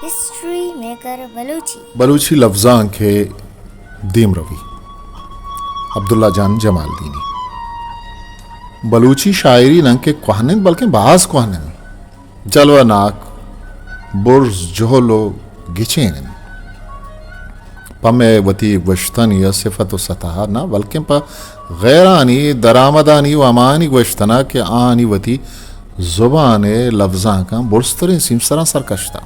History maker Balochi. Balochi لبزانک ءِ دیمروی۔ عبداللہ جان جمالدینی۔ بلوچی شاعری نہ کہ کوہن انت، بلکیں باز کوہن انت۔ جلوہ ناک، برز، جہل و گچین انت۔ پہ مئے وتی گوشتانی ءِ صفت و سطح ءَ نہ، بلکیں پہ غیرانی درآمدانی و ہمانی گوشتن ءَ کہ آہانی وتی زبان ءِ لبزانکاں برزتریں سیمسراں سر کشتہ۔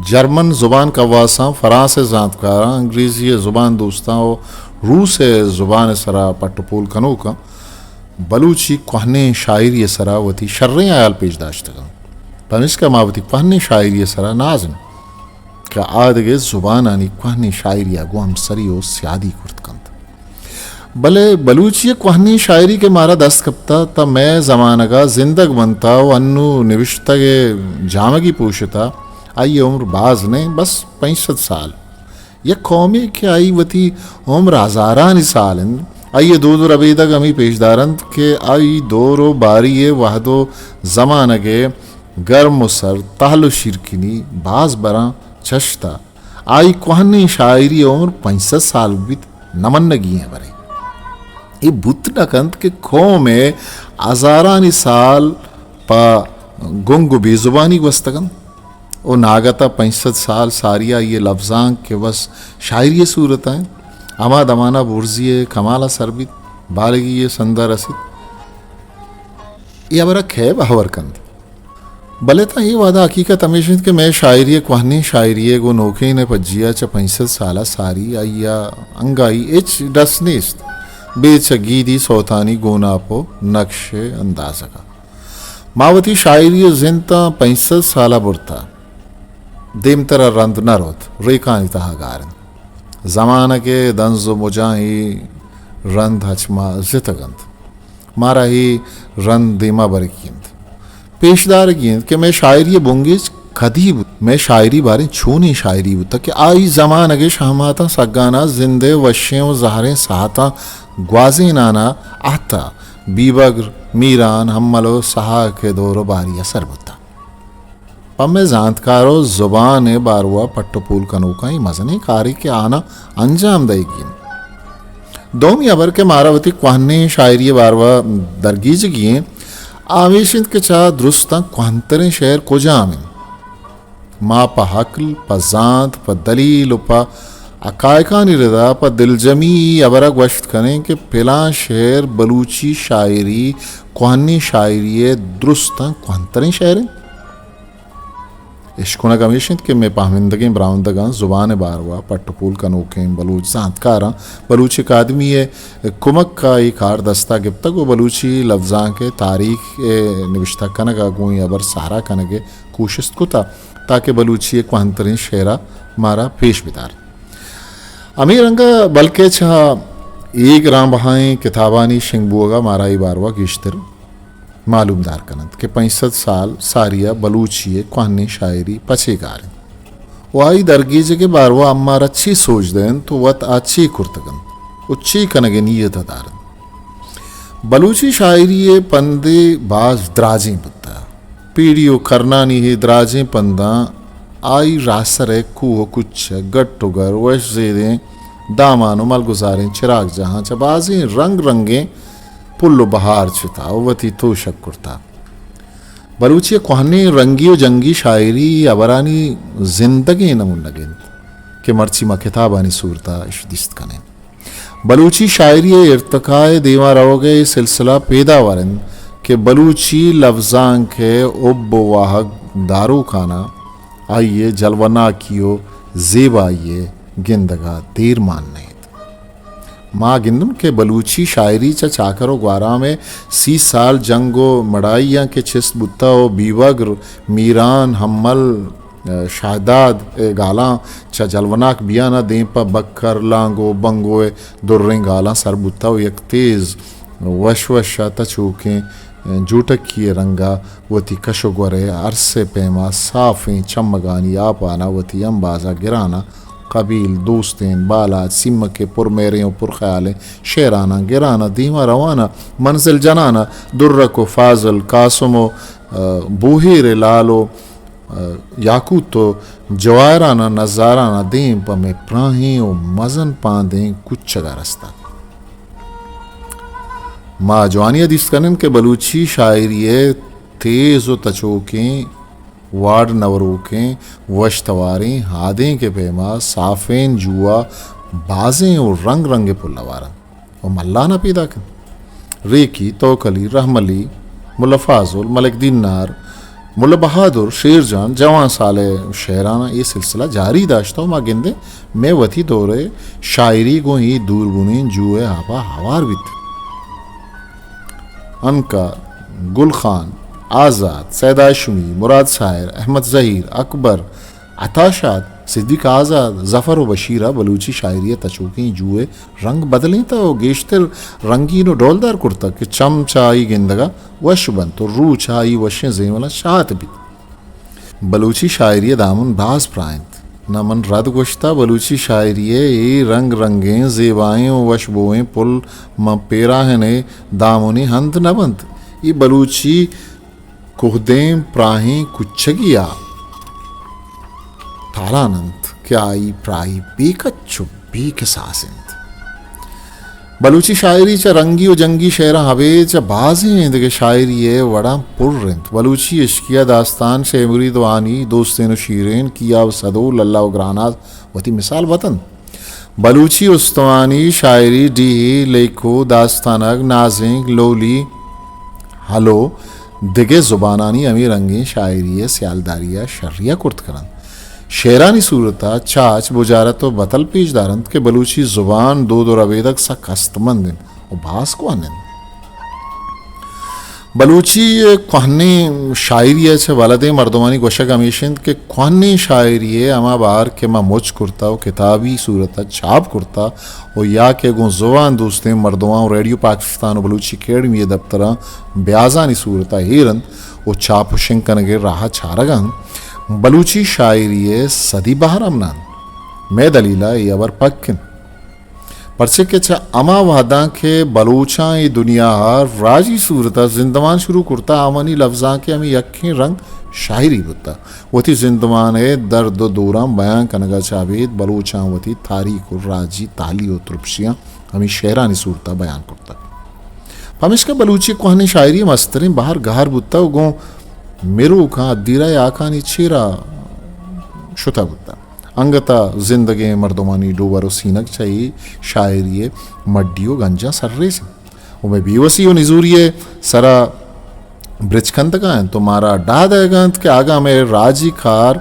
جرمن زبان کواساں، فرانس ءِ زانتکاراں، انگریزی ءِ زبان دوستاں و روس ءِ زبان ءِ سرا پٹ و پول کنوکاں بلوچی کوہنیں شاعری ءِ سرا وتی شریں ہیال پیش داشتگ انت۔ پمیشکا ما وتی کوہنیں شاعری ءِ سرا ناز انت کہ آ دگہ زبانانی کوہنیں شاعری ءَ گوں ہمسری و سیادی کرت کنت۔ بلے بلوچی ءِ کوہنیں شاعری کہ مارا دست کپتہ، تہ مئے زمانگ ءَ زندگ بنتہ و انوں نبشتگ ءِ جامگی پوشتہ، آئی ءِ عمر باز نہ انت، بس پنچ سد سال۔ یک قومے کہ آئی وتی عمر ہزارانی سال انت، آئی ءِ دود و ربیدگ ہمے پیش دارنت کہ آئی دور و باری ءِ وہد و زمانگ ءِ گرم و سرد، تہل و شیرکنی باز براں چشتہ۔ آئی کوہنیں شاعری ءِ عمر پنچ سد سال بیت، نہ منگی ایں ہبرے۔ اے بوت نہ کنت کہ قومے ہزارانی سال پہ گنگ و بے زبانی گوستگ انت۔ و ناگت ءَ پنچ سد سال ساری ءَ آئی ءِ لبزانک کہ بس شاعری ءِ صورت ءَ انت، ہما دمان ءَ برزی ءِ کمال ءَ سر بیت، بالگی ءِ سند ءَ رسیت۔ اے ہبر ءَ کئے باور کنت؟ بلے تاں اے وہد ءَ حقیقت ہمیش انت کہ مئے شاعری ءِ، کوہنیں شاعری ءِ گوں نوکین ءِ پجی ءَ چہ پنچ سد سال ءَ ساری آئی ءَ انگاہی ہچ ڈس نیست، بے چہ گیدی سوتانی گوناپ و نقش ءِ اندازگ ءَ۔ ما وتی شاعری ءِ زند تاں پنچ سد سال ءَ برتہ، دیمتر ءَ رند نہ روت، ریکانی تہا گار انت۔ زمانگ ءِ دنز و مجاہیں رند ہچ ما زتگ انت۔ مارا اے رند دیما برگی انت، پیش دارگی انت کہ مئے شاعری ءِ بنگیج کدی بوت، مئے شاعری باریں چونیں شاعری بوتہ کہ آئی زمانگ ءِ شہماتاں سگانا زند ءِ وشیں و زہریں ساعتاں گوازینانا اہتہ، بیبگر، میران، حمل و سہاک ءِ دور و باری ءَ سر بوتہ۔ پہ مئے زانتکار و زبان ءِ باروا پٹ و پول کنوکاں اے مزنیں کارے کہ آناں انجام دئیگی انت۔ دومی ہبر کہ مارا وتی کوہنیں شاعری ءِ باروا درگیجگی انت، آ ہمیش انت کہ چہ درستاں کوہنتریں شعر کجام انت؟ ما پہ عقل، پہ زانت، پہ دلیل و پہ حقائقانی ردا پہ دلجمی اے ہبر ءَ گوشت کنیں کہ پلاں شعر بلوچی شاعری، کوہنیں شاعری ءِ درستاں کوہنتریں شعر انت۔ اشکنگ ہمیش انت کہ مئے پہمندگیں براہندگاں زبان ءِ باروا پٹ و پول کنوکیں بلوچ زانتکاراں بلوچی اکادمی ءِ کمک ءَ اے کار دست ءَ گپتگ و بلوچی لبزانک ءِ تاریخ ءِ نبشتہ کنگ ءَ گوں اے ہبر سہرا کنگ ءِ کوشست کتہ تاکہ بلوچی ءِ کوہنتریں شعر ءَ مارا پیش بدار۔ ہمے رنگ ءَ بلکہ چہ اے گران بہائیں کتابانی شنگ بوگ ءَ مارا اے باروا گیشتر معلومدار کن انت کہ پنچ سد سال ساری ءَ بلوچی ءِ کوہنیں شاعری پہ چے گار انت و آئی درگیجگ ءِ باروا امارا چے سوج دئینت و وت آ چے کرتگ انت و چے کنگ ءِ نیت ءَ دار انت۔ بلوچی شاعری ءِ پندے باز دراجیں بوتہ۔ پیڑی و کرنانی اے دراجیں پنداں آئی راہسر ءِ کوہ و کچہ، گٹ و گر، وش زیدیں دامان و ملگزاریں چراگجاہاں چہ بازیں رنگ رنگیں پل و بہار چتہ و وتی توشگ کرتہ۔ بلوچی ءِ کوہنیں رنگی و جنگی شاعری ہبرانی زندگیں نمونگ انت کہ مرچی ما کتابانی صورت ءَ اش دیست کنیں۔ بلوچی شاعری ءِ ارتقاء ءِ دیما روگ ءِ اے سلسلہ پیداور انت کہ بلوچی لبزانک ءِ حب و واہگ داروکاناں آئی ءِ جلوہ ناکی و زیبائی ءِ گندگ ءَ دیر مان نئیت۔ ما گندن کہ بلوچی شاعری چہ چاکر و گوارام ءِ سی سال جنگ و مڑائیاں کہ چست بوتہ و بیبگر، میران، حمل، شاہداد ءِ گالاں چہ جلوناک بیان ءَ دیم پہ بکر، لانگو، بنگو ءِ دریں گالاں سر بوتہ و یک تیز وش وش ءَ تچوکیں جوٹکی ءِ رنگ ءَ وتی کش و گور ءِ ارس ءِ پیما صافیں چمگانی آپان ءَ وتی امبازاں گران ءَ قبیل، دوستین، بالاچ، سیمک ءِ پرمہریں و پرخیالیں شعراناں گران ءَ دیما روان ءَ منزل جنان ءَ درک و فاضل، قاسم و، آ، بوہیر ءِ لال و یاقوت و جواہراناں نزاراناں دیم پہ مئے پراہیں و مزن پاندیں کچگا رستگ۔ ما جوانی ء دیست کنیں کہ بلوچی شاعری ء تیز و تچوکیں، واڈ نوروکیں، وش تواریں ہادینک ء پیما صافیں جوا بازیں و رنگ رنگ ء پل ہوار انت و ملان ء پیداک انت۔ ریکی، توکلی، رحملی، ملا فاضل، ملک دینار، ملا بہادر، شیر جان، جوان سال ء شعراناں اے سلسلہ جاری داشتہ و ما گندیں مئے وتی دور ء شاعری گوں اے دوربونیں جو ء آپا ہوار بیت۔ عنقا، گل خان، آزاد، سید ہاشمی، مراد ساحر، احمد ظہیر، اکبر، عطا شاد، صدیق آزاد، ظفر و بشیر ء بلوچی شاعری ء تچوکیں جو ء رنگ بدلینتہ و گیشتر رنگین و ڈولدار کرتگ کہ چم چہ آئی گندگ ء وش بنت و روچ آئی وشیں زیملاں شات بیت۔ بلوچی شاعری ء دامن باز پراہ انت۔ نہ من رد گوشتہ، بلوچی شاعری ء اے رنگ رنگیں، زیبائیں و وشبوئیں پل من پیراہن ء دامنی ہند نہ بنت۔ اے بلوچی کوہدیم پراہیں کچگی ء تالان انت کہ آئی پراہی بے کچ و بے کساس انت۔ بلوچی شاعری چہ رنگی و جنگی شعراں ابید چہ بازیں دگہ شاعری ء وڑاں پر انت۔ بلوچی عشقیہ داستان، شے مرید وانی، دوستین و شیرین، کیا و سدو، للہ و گراناز وتی مثال بتنت۔ بلوچی استمانی شاعری، ڈیہی، لیکو، داستانک، نازینک، لولی، ہلو، دگہ زبانانی ہمے رنگیں شاعری ء سیالداری ء شری ء کرت کننت۔ شعرانی صورت ء چاچ، بجارت و بتل پیش دارنت کہ بلوچی زبان، دود و ربیدگ سک ہستمند انت و باز کوہن انت۔ بلوچی کوہنیں شاعری ء چہ ولدیں مردمانی گوشگ ہمیش انت کہ کوہنیں شاعری ء ہما بہر کہ ما مچ کرتہ و کتابی صورت ء چاپ کرتہ و یا کہ گوں زبان دوستیں مردماں و ریڈیو پاکستان و بلوچی اکیڈمی ء دپتراں بیازانی صورت ء ایر انت و چاپ و شنگ کنگ ء راہ ء چارگ ء انت، بلوچی شاعری ء سدی بہر ہم نہ انت۔ مئے دلیل ء اے ہبر پک انت۔ پرچے کہ چہ ہما وہداں کہ بلوچاں اے دنیا ء راجی صورت ء زندمان شروع کرتہ، آوانی لبزانک ء ہمے یکیں رنگ شاعری بوتہ۔ وتی زندمان ء درد و دوراں بیان کنگ ء چہ ابید بلوچاں وتی تاریخ و راجی تالی و ترپشیاں ہمے شعرانی صورت ء بیان کرتگ۔ پمیشکا بلوچی کوہنیں شاعری ء مستریں بہر گار بوتہ و گوں مروکاں ادیرہ ء ہاکانی چیرا شتہ بوتہ۔ انگت ء زندگیں مردمانی ڈوبر و سینگ چہ اے شاعری ء مڈی و گنجاں سرریچ انت و مئے بیوسی و نزوری ء سرا برچ کنتگ ء انت و مارا ڈاہ دئیگ ء انت کہ اگاں مئے راجی کار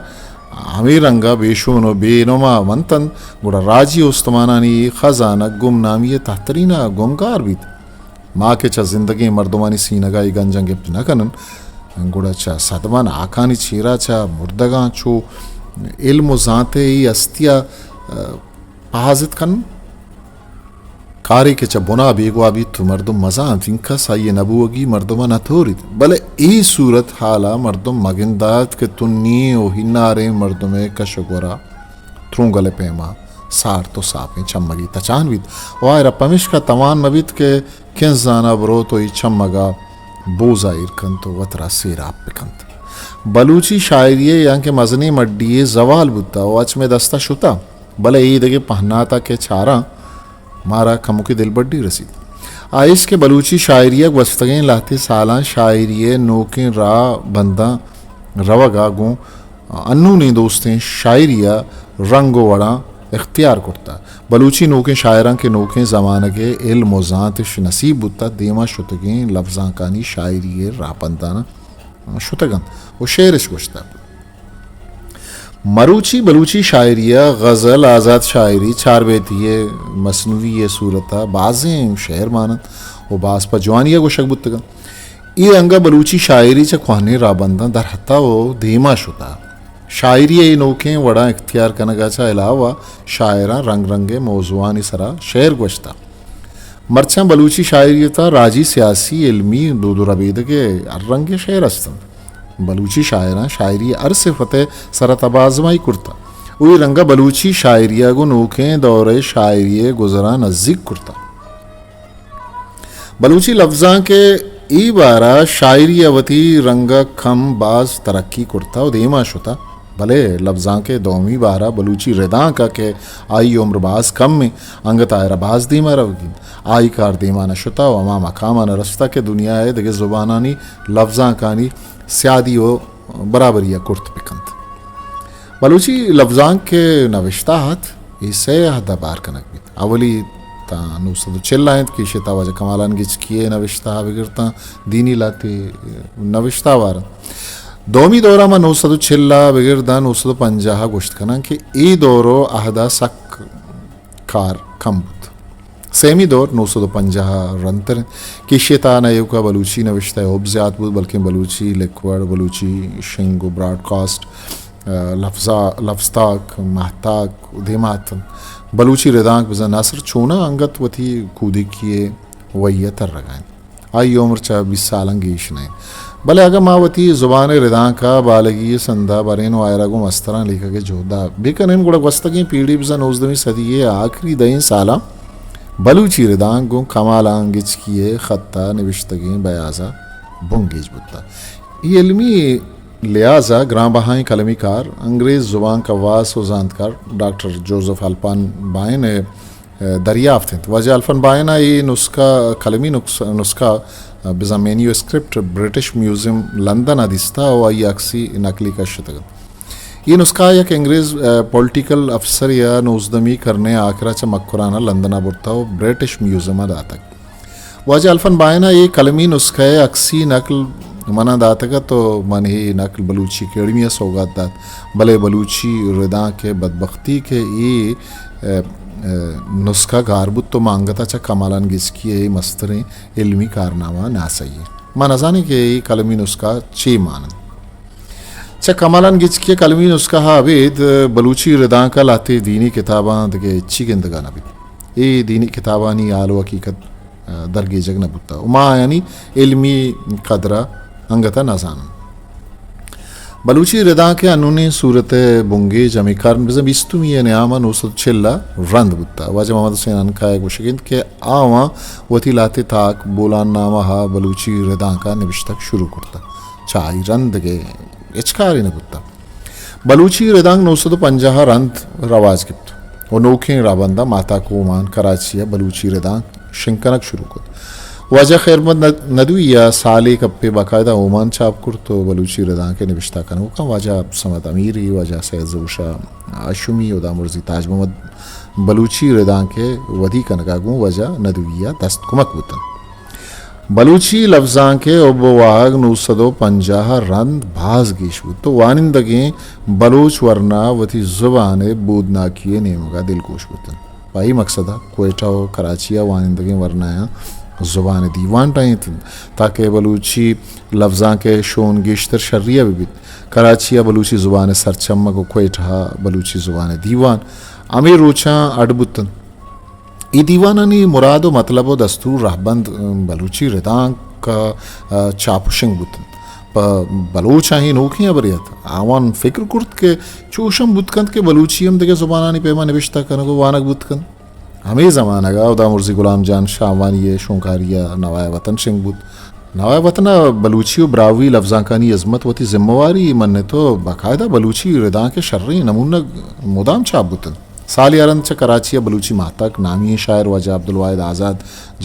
ہمے رنگ ء بے شون و بے نما ونت انت، گڑا راجی استمانانی اے خزانگ گمنامی ء تہترین ء گمگار بیت۔ ما کہ چہ زندگیں مردمانی سینگ ء اے گنجاں گپت نہ کنن، گڑا چہ سدمن ہاکانی چیرا چہ مردگاں چو علم و زانت ء اے ہستی ء، ء، پہازت کنن۔ کارے کہ چہ بنا بیگواہ بیت و مردم مزانت، انکس آئی ء نبوگی مردم ء نہ توریت، بلے اے صورت حال ء مردم مگندات کہ تنی و ہناریں مردم ء کش و گورا ترونگل ء پیما سارت و ساپیں چمگے تچان بیت و آئرا پمیشکا توان مہ بیت کہ کنزان ء بروت و اے چمگ ء بوزا ایر کنت و وترا سیراپ بکنت۔ بلوچی شاعری ء یانکہ مزنیں مڈی یے زوال بوتہ و اچ مئے دست ء شتہ، بلے اے دگہ پہنات ء کہ چاراں مارا کمکے دلبڈی رسیت۔ آ ایش کہ بلوچی شاعری ء گوستگیں لہتے سالاں شاعری ء نوکیں راہ بنداں روگ ء گوں انونیں دوستیں شاعری ء رنگ و وڑاں اختیار کرتہ۔ بلوچی نوکیں شاعراں کہ نوکیں زمانگ ء علم و زانت اش نصیب بوتہ، دیما شتگیں لبزانکانی شاعری ء راہبندان ء شتگ انت و شعر اش گوشتہ۔ مروچی بلوچی شاعری ء غزل، آزات شاعری، چار بیتی ء مثنوی ء صورت ء بازیں شعر مان انت و باز پہ جوانی ء گوشگ بوتگ انت۔ اے رنگ ء بلوچی شاعری چہ کوہنیں راہبنداں در اتہ و دیما شتہ۔ شاعری ء اے نوکیں وڑاں اختیار کنگ ء چہ علاوہ شاعراں رنگ رنگیں موضوعانی سرا شعر گوشتہ۔ مرچاں بلوچی شاعری ء تہا راجی، سیاسی، علمی، دود و ربیدگ ء ہر رنگیں شعر است انت۔ بلوچی شاعراں شاعری ء ہر صفت ء سرا تب آزمائی کرتہ و اے رنگ ء بلوچی شاعری ء گوں نوکیں دور ء شاعری ء گزراں نزیک کرتہ۔ بلوچی لبزانک ء اے بارہ شاعری ء وتی رنگ ء کم باز ترقی کرتہ و دیما شتہ، بلے لبزانک ء دومی بارہ بلوچی ردانک ء کہ آئی عمر باز کم انت، انگت آئرا باز دیما روگی انت۔ آئی کار دیما نہ شتہ و ہما مقام ء نہ رستہ کہ دنیا ء دگہ زبانانی لبزانکانی سیادی و برابری ء کرت بکنت۔ بلوچی لبزانک کہ نوشتہ ات، اے سئے عہد ء بار کنگ بیت۔ اولی تاں نو سد و چل ء انت کہ ایشی ء تہا واجہ کمالان گچکی ء نوشتہ ء بگر تاں دینی لہتے نوشتہ وار انت۔ دومی دور ء ما نو سد و چل ء بگر داں نو سد و پنجاہ ء گوشت کناں کہ اے دور و عہد ء سک کار کم بوت۔ سیمی دور نو سد و پنجاہ ء رندتر انت کہ ایشی ء تہا نہ ایوکا بلوچی نوشتہ ء حب زیات بوت، بلکیں بلوچی لکھ وڑ، بلوچی شنگ و براڈ کاسٹ، ء، لفظا-، لفظتاک، ماہتاک دیما اتنت۔ بلوچی ردانک بزاں نثر چوناں انگت وتی کودکی ء وئی ء ترگا انت۔ آئی عمر چہ بیست سالاں گیش نہ انت۔ بلے اگاں ما وتی زبان ء ردانک ء بالگی ء سندا برین و آئرا گوں مستراں لیکگ ء جہد ء بکنین، گڑا گوستگیں پیڑی بزاں نوزدہمی صدی ء آخری دہیں سالاں بلوچی ردانک گوں کمالان گچکی ء خط ء نبشتگیں بیاز ء بنگیج بوتہ۔ اے علمی لحاظ ء گران بہائیں قلمی کار انگریز زبان کواس و زانتکار ڈاکٹر جوزف الپان بائن ء دریافت انت۔ واجہ الفن بائن ء اے نسخہ، قلمی نکس-، نسخہ، بزاں مینیوسکرپٹ برٹش میوزیم لندن ء دیستہ و آئی عکسی نقلی کش اتگ انت۔ اے نسخہ یک انگریز، ء، پولیٹیکل افسرے ء نوزدہمی کرن ء آخر ء چہ مکران ء لندن ء برتہ و برٹش میوزیم ء داتگ۔ واجہ الفن بائن ء اے قلمی نسخہ ء عکسی نقل من ء داتگ ات و من اے نقل بلوچی اکیڈمی ء سوگات دات، بلے بلوچی ردانک ء بدبختی کہ اے، ء، ء، نسخہ گار بوت و ما انگت ء چہ کمالان گچکی ء اے مستریں علمی کارنامہ ء ناسہی ایں۔ ما نزانیں کہ اے قلمی نسخہ چے مان انت۔ چہ کمالان گچکی ء قلمی نسخہ ء ابید بلوچی ردانک ء لہتے دینی کتاباں دگہ ہچی گندگ ء نہ بیت۔ اے دینی کتابانی حال و حقیقت، ء، درگیجگ نہ بوتہ و ما آیانی علمی قدر ء انگت ء نہ زانن۔ بلوچی ردانک ء انونیں صورت ء بنگیج ہمے کرن بزاں بیستمی ء نیام ء نو سد چل ء رند بوتہ۔ واجہ محمد حسین عنقا ء گوشگ انت کہ آواں وتی لہتے تاک بولان نامہ ء بلوچی ردانک ء نبشتگ شروع کرتہ۔ چہ آئی رند دگہ ہچ کارے نہ بوتہ۔ بلوچی ردانک نو سد و پنجاہ ء رند رواج گپت و نوکیں رہبنداں ماہتاک اومان، کراچی ء بلوچی ردانک شنگ کنگ شروع کت۔ واجہ خیر محمد ند-، ندوی ء سالے کپے باقاعدہ اومان چاپ کرت و بلوچی ردانک ء نبشتہ کنوکاں واجہ عبدالصمد امیری، واجہ سید ظہور شاہ ہاشمی، ہدامرزی تاج محمد بلوچی ردانک ء ودی کنگ ء گوں واجہ ندوی ء دست کمک بوتنت۔ بلوچی لبزانک ء حب ء واہگ نو سد و پنجاہ ء رند باز گیش بوت و وانندگیں بلوچ ورنا وتی زبان ء بودناکی ء نیمگ ء دلگوش بوتنت۔ پہ اے مقصد ء کوئٹہ و کراچی ء وانندگیں ورنایاں زبان ء دیوان ٹہینتنت تاکہ بلوچی لبزانک ء شون گیشتر شری ء بہ بیت۔ کراچی ء بلوچی زبان ء سرچمگ و کوئٹہ ء بلوچی زبان ء دیوان ہمے روچاں اڈ بوتنت۔ اے دیوانانی مراد و مطلب و دستور رہبند، ام، بلوچی ردانک ء، ء، چاپ و شنگ بوت انت۔ پہ بلوچاں اے نوکیں ہبرے ات۔ آوان فکر کرت کہ چوش ہم بوت کنت کہ بلوچی ہم دگہ زبانانی پیما نبشتہ کنگ و وانگ بوت کنت۔ ہمے زمانگ ء ہدامرزی غلام جان شاہوانی ء شونکاری ء نوائے وطن شنگ بوت۔ نوائے وطن ء بلوچی و براہوئی لبزانکانی ہزمت وتی ذمہ واری منت و باقاعدہ بلوچی ردانک ء شریں نمونگ مدام چاپ بوت انت۔ سالے ء رند چہ کراچی ء بلوچی ماہتاک نامی ئیں شاعر واجہ عبدالواحد آزاد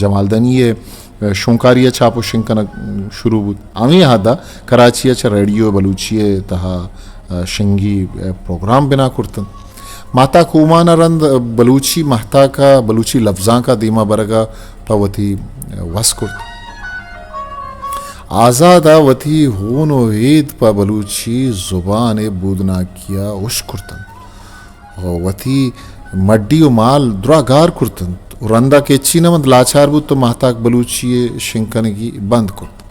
جمالدینی ء شونکاری ء چاپ و شنگ کنگ شروع بوت۔ ہمے عہد ء کراچی ء چہ ریڈیو بلوچی ء تہا شنگی پروگرام بنا کرت انت۔ ماہتاک اومان ء رند بلوچی ماہتاک ء بلوچی لبزانک ء دیما برگ ء پہ وتی وس کرت۔ آزاد ء وتی ہون و ہید پہ بلوچی زبان ء بودناکی ء ہشک کرت انت۔ و وتی مڈی و مال دراہ گار کرت انت و رندا کہ ہچی نہ بنت لاچار بوت و ماہتاک بلوچی ء شنگ کنگی بند کرت۔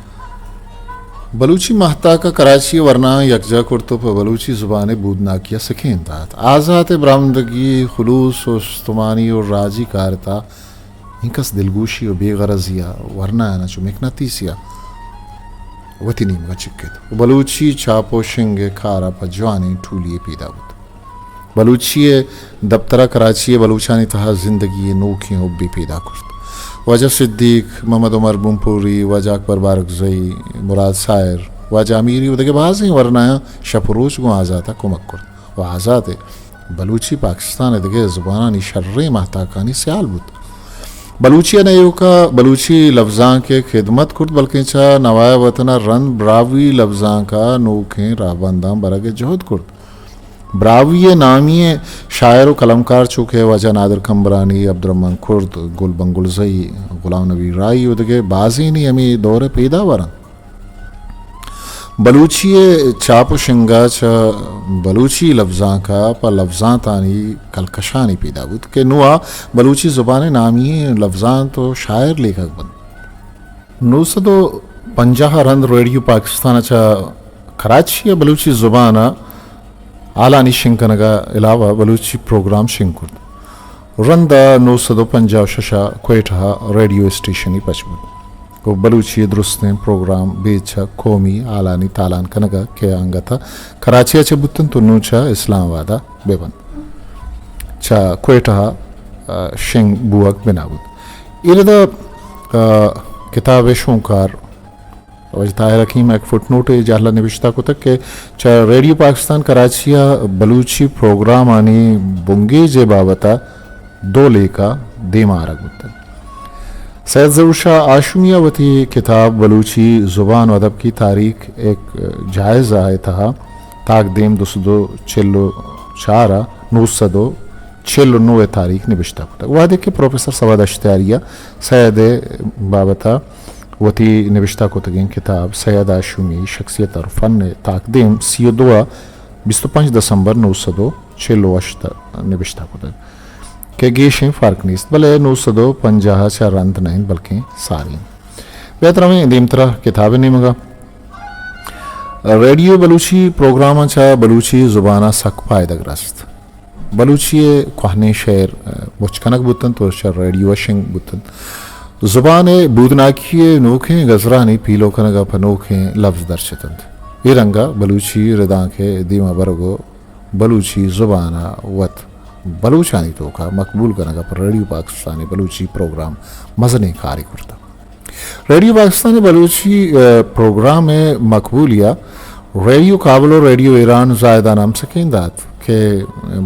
بلوچی ماہتاک ء کراچی ء ورنایاں یکجاہ کرت و پہ بلوچی زبان ء بودناکی ء سکین دات۔ آزات ء براہمدگی، خلوص و استمانی و راجی کار ء تہا انکس دلگوشی و بے غرضی ء ورنایاں چو مقناطیسے ء وتی نیمگ ء چکت و بلوچی چاپ و شنگ ء کار ء پہ جوانیں ٹولی یے پیدا بوت۔ بلوچی ء دپتر ء کراچی ء بلوچانی تہا زندگی ء نوکیں حبے پیدا کرت۔ واجہ صدیق، محمد عمر بنپوری، واجہ اکبر بارکزئی، مراد ساحر، واجہ امیری و دگہ بازیں ورنایاں شپ و روچ گوں آزات ءَ کمک کرت و آزات ءَ بلوچی پاکستان ءِ دگہ زبانانی شریں ماہتاکانی سیال بوت۔ بلوچی ءِ ایوکا بلوچی لبزانک ءِ خدمت کرت، بلکیں چہ نوائے وطن ءَ رند براہوئی لبزانک ءَ نوکیں راہبنداں برگ ءِ جہد کرت۔ براہوئی ءِ نامی ئیں شاعر و قلمکار چو کہ واجہ نادر قمبرانی، عبدالرحمن کرد، گل بنگلزئی، غلام نبی راہی و دگہ بازینے ہمے دور ءِ پیداوار انت۔ بلوچی ءِ چاپ و شنگ ءَ چہ بلوچی لبزانک ءَ پہ لبزانتانی کلکشانی پیدا بوت کہ نوں آ بلوچی زبان ءِ نامی ئیں لبزانت و شاعر لیکگ بنت۔ نو سد و پنجاہ ءَ رند ریڈیو پاکستان ءَ چہ کراچی ءَ بلوچی زبان ءَ ہالانی شنگ کنگ ءَ علاوہ بلوچی پروگرام شنگ کرت۔ رند ءَ نو سد و پنجاہ و شش ءَ کوئٹہ ءَ ریڈیو اسٹیشنے پچ بوت و بلوچی ءِ درستیں پروگرام بید چہ قومی ہالانی تالان کنگ ءَ کہ انگت ءَ کراچی ءَ چہ بوت انت و نوں چہ اسلام آباد ءَ بہ بنت، چہ کوئٹہ ءَ، آ، شنگ بوگ بنا بوت۔ اے رد ءَ، آ، کتاب ءِ شونکار واجہ طاہر حکیم ءَ یک فٹ نوٹے جہل ءَ نبشتہ کتگ کہ چہ ریڈیو پاکستان کراچی ءَ بلوچی پروگرامانی بنگیج ءِ بابت ءَ دو لیکہ دیم ءَ آرگ بوتگ۔ سید ظہور شاہ ہاشمی ءَ وتی کتاب بلوچی زبان و ادب کی تاریخ ایک جائزہ ءِ تہا تاکدیم دو سد و چل و چار ءَ نو سد و چل و نو ءِ تاریخ نبشتہ کتگ۔ وہدے کہ پروفیسر سواد اشتیاری ءَ سید ءِ بابت ءَ وتی نبشتہ کتگیں کتاب سید ہاشمی، شخصیت اور فن ءِ تاکدیم سی و دو ءَ بیست و پنچ دسمبر نو سد و چل و ہشت ءَ نبشتہ کتگ کہ گیشیں فرق نیست، بلے نو سد و پنجاہ ءَ چہ رند نہ انت بلکیں ساری انت۔ بہتر ہمیں دیمترا کتاب ءِ نیمگ ءَ ریڈیو بلوچی پروگراماں چہ بلوچی زبان ءَ سک پائدگ رست۔ بلوچی ءِ کوہنیں شعر، ءَ، مچ کنگ بوت انت و چہ ریڈیو ءَ شنگ بوت انت۔ زبان ءِ بودناکی ءِ نوکیں گزرانی پیلو کنگ ءَ پہ نوکیں لبز درچ اتنت۔ اے رنگ ءَ بلوچی ردانک ءِ دیما برگ و بلوچی زبان ءَ وت بلوچانی توکا مقبول کنگ ءَ پہ ریڈیو پاکستان ءِ بلوچی پروگرام مزنیں کارے کرتگ۔ ریڈیو پاکستان ءِ بلوچی، ءَ، پروگرام ءِ مقبولی ءَ ریڈیو کابل و ریڈیو ایران زاہدان ہم سکین دات کہ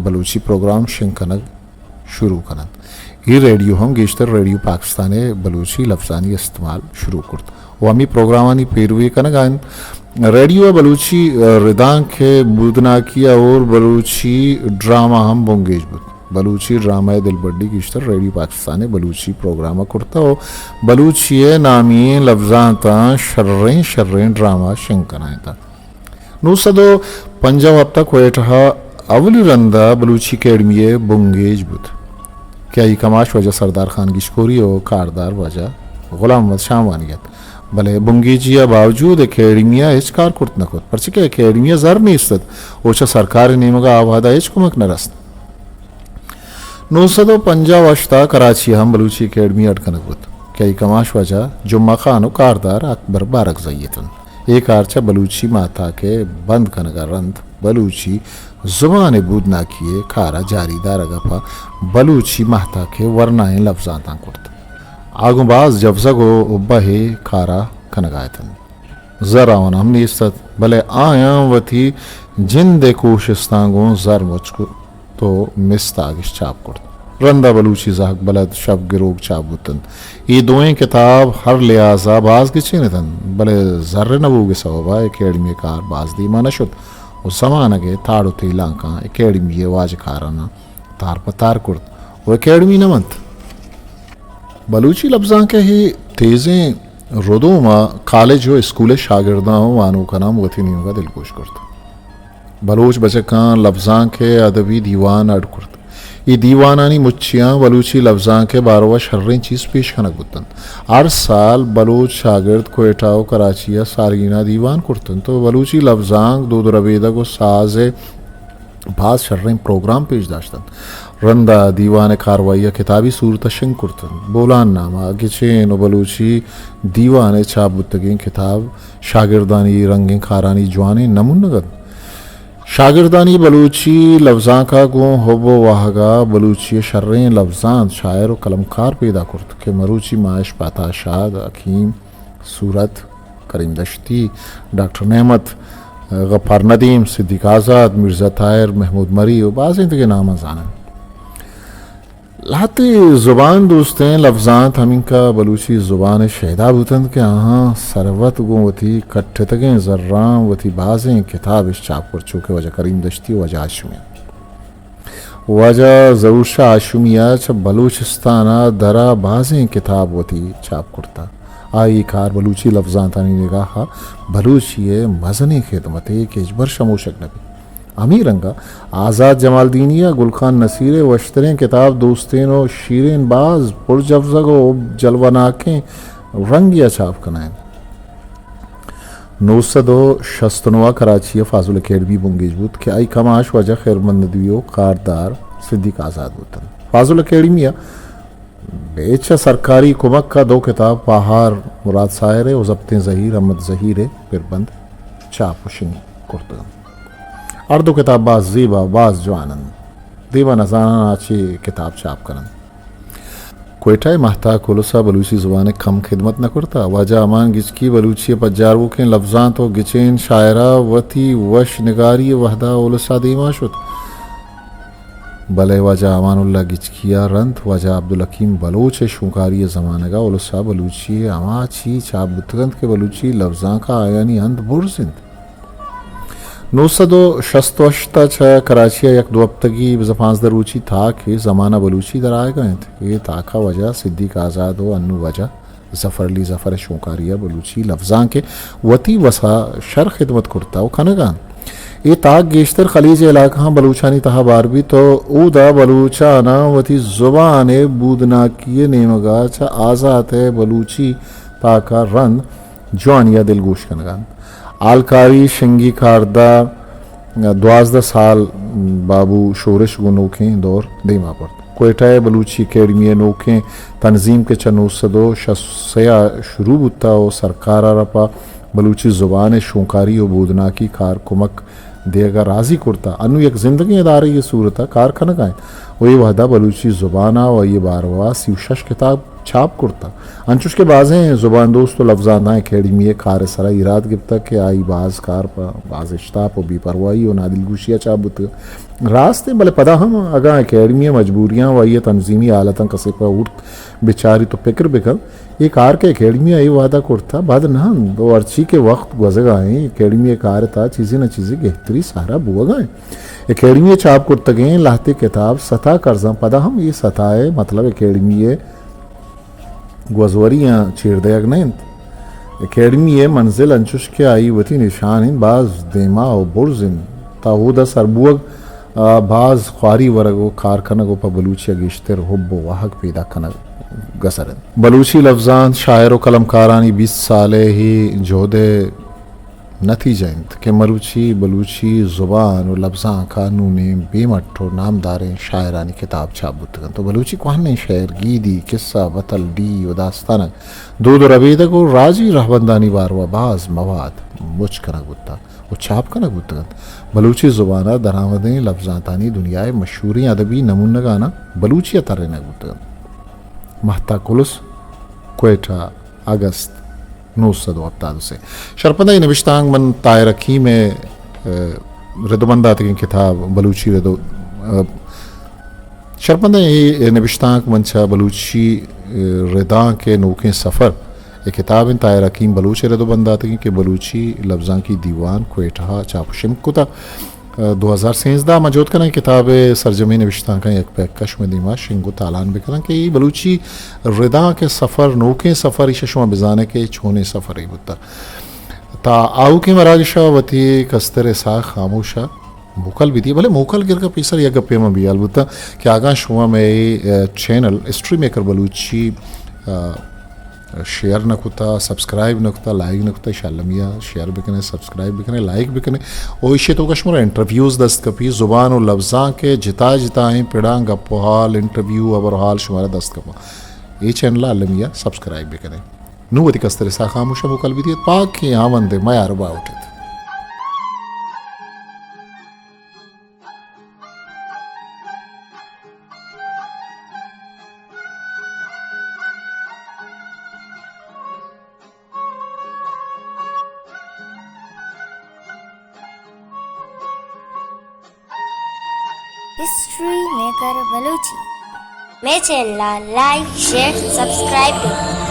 بلوچی پروگرام شنگ کنگ شروع کن انت۔ اے ریڈیو ہم گیشتر ریڈیو پاکستان ءِ بلوچی لبزانی استعمال شروع کرت و ہمے پروگرامانی پیروی کنگ ءَ انت۔ ریڈیو ءِ بلوچی، ءَ، ردانک ءِ بودناکی ءَ اور بلوچی ڈرامہ ہم بنگیج بوت۔ بلوچی ڈرامہ ءِ دلبڈی گیشتر ریڈیو پاکستان ءِ بلوچی پروگرام ءَ کرتہ و بلوچی ءِ نامی ئیں لبزانتاں شریں شریں ڈرامہ شنگ کنائینتہ۔ نو سد و پنجاہ و ہپت ءَ کوئٹہ ءَ اولی رند ءَ بلوچی اکیڈمی ءِ بنگیج بوت کہ آئی کماش واجہ سردار خان گیشکوری و کاردار واجہ غلام محمد شاہوانی ات، بلے بنگیجی ءِ باوجود اکیڈمی ءَ ہچ کار کرت نہ کت، پرچہ کہ اکیڈمی ءَ زر نیست ات و چہ سرکار ءِ نیمگ ءَ آ وہد ءَ ہچ کمک نہ رست۔ نو سد و پنجاہ و ہشت ءَ کراچی ءَ ہم بلوچی اکیڈمی اڈ کنگ بوت کہ آئی کماش واجہ جمعہ خان و کاردار اکبر بارکزئی اتنت۔ اے کار چہ بلوچی ماہتاک ءِ بند کنگ ءَ رند بلوچی زبان ءِ بودناکی ءِ کار ءَ جاری دارگ ءَ پہ بلوچی ماہتاک ءِ ورنائیں لبزانتاں کرت۔ آ گوں باز جبزگ و ابہ ءِ کار ءَ کنگ ءَ اتنت۔ زر آوان ہم نیست ات، بلے آیاں وتی جند ءِ کوشستاں گوں زر مچ کت و مستاگش چاپ کرت۔ رندا بلوچی زہگ بلد شپ گروک چاپ بوتنت۔ اے دوئیں کتاب ہر لحاظا باز گچین اتنت، بلے زر نہ بوگ ءِ سوبا اکیڈمی ءِ کار باز دیما نہ شت و زمانگ ءِ تاڑ و تیلانکاں اکیڈمی ءِ واجکاراناں تار پہ تار کرت و اکیڈمی نہ منت۔ بلوچی لبزانک ءِ اے تیزیں ردوم ءَ کالج و اسکول ءِ شاگرداں و وانوکاناں وتی نیمگ ءَ دلگوش کرت۔ بلوچ بچکاں لبزانک ءِ ادبی دیوان اڈ کرت۔ اے دیوانانی مچیاں بلوچی لبزانک ءِ باروا شریں چیز پیش کنگ بوتنت۔ ہر سال بلوچ شاگرد کوئٹہ و کراچی ءَ سالگینہ دیوان کرتنت و بلوچی لبزانک، دود و ربیدگ و ساز ءِ باز شریں پروگرام پیش داشت انت۔ رندا دیوان ءِ کاروائی ءَ کتابی صورت ءَ شنگ کرت انت۔ بولان نامہ، گچین و بلوچی دیوان ءِ چاپ بوتگیں کتاب شاگردانی رنگیں کارانی جوانیں نمونگ انت۔ شاگردانی بلوچی لبزانک ءَ گوں حب ءُ واہگ ءَ بلوچی ءِ شریں لبزانت، شاعر ءُ قلمکار پیدا کرت کہ مروچی ما اش پہ عطا شاد، حکیم صورت، کریم دشتی، ڈاکٹر نعمت، غفار ندیم، صدیق آزاد، مرزا طاہر، محمود مری ءُ بازیں دگہ ناماں زان ایں۔ لہتے زبان دوستیں لبزانت ہمینکا بلوچی زبان ءِ شیدا بوت انت کہ آہاں سروت گوں وتی کٹتگیں زراں وتی بازیں کتاب اش چاپ کرت، چو کہ واجہ کریم دشتی ءُ واجہ ہاشمی ءَ۔ واجہ ظہور شاہ ہاشمی ءَ چہ بلوچستان ءَ درا بازیں کتاب وتی چاپ کرتہ۔ آئی کار بلوچی لبزانتانی نگاہ ءَ بلوچی ءِ مزنیں خدمتے کہ ہچبر شموشگ نہ بیت۔ ہمے رنگ ءَ آزات جمالدینی ءُ گل خان نصیر ءِ وشتریں کتاب دوستین ءُ شیرین باز پرجوزگ ءُ جلوہ ناکیں رنگے ءَ چاپ کنائینت۔ نو سد ءُ شست ءُ نو ءَ کراچی ءَ فاضل اکیڈمی بنگیج بوت کہ آئی کماش واجہ خیرمحمد ندوی ءُ کاردار صدیق آزاد بوت انت۔ فاضل اکیڈمی ءَ بے چہ سرکاری کمک ءَ دو کتاب پاہار مراد ساحر ءِ ءُ ضبطیں زہیر احمد زہیر ءِ پربند چاپ ءُ شنگ کرتگ انت۔ ہر دو کتاب باز زیبا ءُ باز جوان انت۔ دیما نزاناں آ چے کتاب چاپ کن انت۔ کوئٹہ ءِ مہتاک الس ءَ بلوچی زبان ءِ کم خدمت نہ کرتہ۔ واجہ امان گچکی بلوچی ءِ پجاروکیں لبزانت ءُ گچین شاعر ءَ وتی وش نگاری ءِ وہد ءَ الس ءَ دیما شت۔ بلے واجہ امان اللہ گچکی ءَ رند واجہ عبدالحکیم بلوچ ءِ شونکاری ءِ زمانگ ءَ الس ءَ بلوچی ءِ ہما چی چاپ بوتگ انت کہ بلوچی لبزانک ءَ آیانی ہند برز انت۔ نو سد ءُ شست ءُ ہشت ءَ چہ کراچی ءَ یک دو ہپتگی بزاں پانزدہ روچی تاکے زمانہ بلوچی در آیگ ءَ انت۔ اے تاک ءَ واجہ صدیق آزاد ءُ انو واجہ ظفر علی ظفر ءِ شونکاری ءَ بلوچی لبزانک ءِ وتی وس ءَ شر خدمت کرتہ ءُ کنگ ءَ انت۔ اے تاک گیشتر خلیج ءِ علاقہاں بلوچانی تہا بار بیت ءُ اودا بلوچاناں وتی زبان ءِ بودناکی ءِ نیمگ ءَ چہ آزات ءِ بلوچی تاک ءَ رند جوانی ءَ دلگوش کنگ ءَ انت۔ ہالکاری شنگی کاردہ دوازدہ سال بابو شورش گوں نوکیں دور دیما برت۔ کوئٹہ ءِ بلوچی اکیڈمی ءِ نوکیں تنظیم کہ چہ نو سد ءُ شست ءُ سے ءَ شروع بوتہ ءُ سرکار ءَ را پہ بلوچی زبان ءِ شونکاری ءُ بودناکی کار کمک دیگ ءَ راضی کرتہ، انوں یک زندگیں ادارہ ءِ صورت ءَ کار کنگ ءَ انت ءُ اے وہد ءَ بلوچی زبان ءَ ءُ آئی ءِ باروا ءَ سی ءُ شش کتاب چاپ کرتہ۔ انچوش کہ بازیں زبان دوست ءُ لبزانتاں اکیڈمی ءِ کار ءِ سرا ایراد گپتگ کہ آئی باز کار پہ باز اشتاپ ءُ بے پرواہی ءُ نادلگوشی ءَ چاپ بوتگ۔ راست انت، بلے پدا ہم اگاں اکیڈمی ءِ مجبوریاں ءُ آئی ءِ تنظیمی حالتاں کسے پہ ہورت بچاریت ءُ پکر بکنت، اے کار کہ اکیڈمی ءَ اے وہد ءَ کرتہ بد نہ انت ءُ ہرچی کہ وقت گوزگ ءَ انت، اکیڈمی ءِ کار ءِ تہا چیزے نہ چیزے گہتری سارا بوگ ءَ انت۔ اکیڈمی ءِ چاپ کرتگیں لہتے کتاب ستا کرزاں، پدا ہم اے ستا ءِ مطلب اکیڈمی ءِ گوزوریاں چیر دئیگ نہ انت۔ اکیڈمی ءِ منزل انچوش کہ آئی وتی نشان انت، باز دیما ءُ برز انت۔ تا اودا سر بوگ، آ، باز خواری ورگ ءُ کار کنگ ءُ پہ بلوچی ءَ گیشتر حب ءُ واہگ پیداک کنگ گسر انت۔ بلوچی لبزانت، شاعر ءُ قلمکارانی بیست سالے ءِ جہد ءِ نتیجہ انت کہ مروچی بلوچی زبان ءُ لبزانک ءَ نونیں بے مٹ ءُ نامداریں شاعرانی کتاب چاپ بوتگ انت ءُ بلوچی کوہنیں شعر، گیدی، کسہ، بتل، ڈیہہ ءُ داستانک، دود ءُ ربیدگ ءُ راجی رہبندانی باروا باز مواد مچ کنگ بوتگ ءُ چاپ کنگ بوتگ انت۔ بلوچی زبان ءَ درآمدیں لبزانتانی دنیا ءِ مشہوریں ادبی نمونگاناں بلوچی ءَ ترینگ بوتگ انت۔ مہتاک الس، کوئٹہ، اگست، نو سد ءُ ہپتاد ءُ سے۔ شرپندہ، اے نبشتانک من طاہر حکیم ءِ، ءَ، رد ءُ بند داتگیں کتاب بلوچی رد ءُ، ءَ، شرپندہ، اے نبشتانک من چہ بلوچی، ءَ، ردانک ءِ نوکیں سفر، اے کتاب انت، طاہر حکیم بلوچ ءِ رد ءُ بند داتگیں کہ بلوچی لبزانکی دیوان کوئٹہ ءَ چاپ ءُ شنگ کتہ۔ ءَ، دو ہزار سیزدہ ءَ من جہد کناں کتاب ءِ سرجمیں نبشتانکاں یک پہ یک ءَ شمئے دیما شنگ ءُ تالان بکناں کہ اے بلوچی ردانک ءِ سفر، نوکیں سفر، ایشی ءَ شما بزانئے کہ چونیں سفرے بوتہ۔ تا آؤکیں مراگش ءَ وتی کستر اسحاق خاموش ءَ موکل بدئے، بلے موکل گرگ ءَ پیسر یک گپے من بے ہیال بوتاں کہ اگاں شما مئے، ءَ، چینل ہسٹری میکر بلوچی، ءَ، شیئر نہ کتہ، سبسکرائب نہ کتہ، لائک نہ کتہ، ایشی ءَ المی ءَ شیئر بکنئے، سبسکرائب بکنئے، لائک بکنئے۔ ءُ ایشی ءِ توکا شمارا انٹرویوز دست کپی، زبان ءُ لبزانک ءِ جتا جتائیں پڑاں گپ ءُ حال، انٹرویو، ہبر ءُ حال شمارا دست کپاں۔ اے چینل ءَ المی ءَ سبسکرائب بکنئے۔ نوں وتی کستر اسحاق خاموش ءَ موکل بدئیت، پاکیں ہاوند ءِ میار باہوٹ ایت۔ History maker Balochi. مئے چینل ءَ لائک، شیئر، سبسکرائب بہ کن۔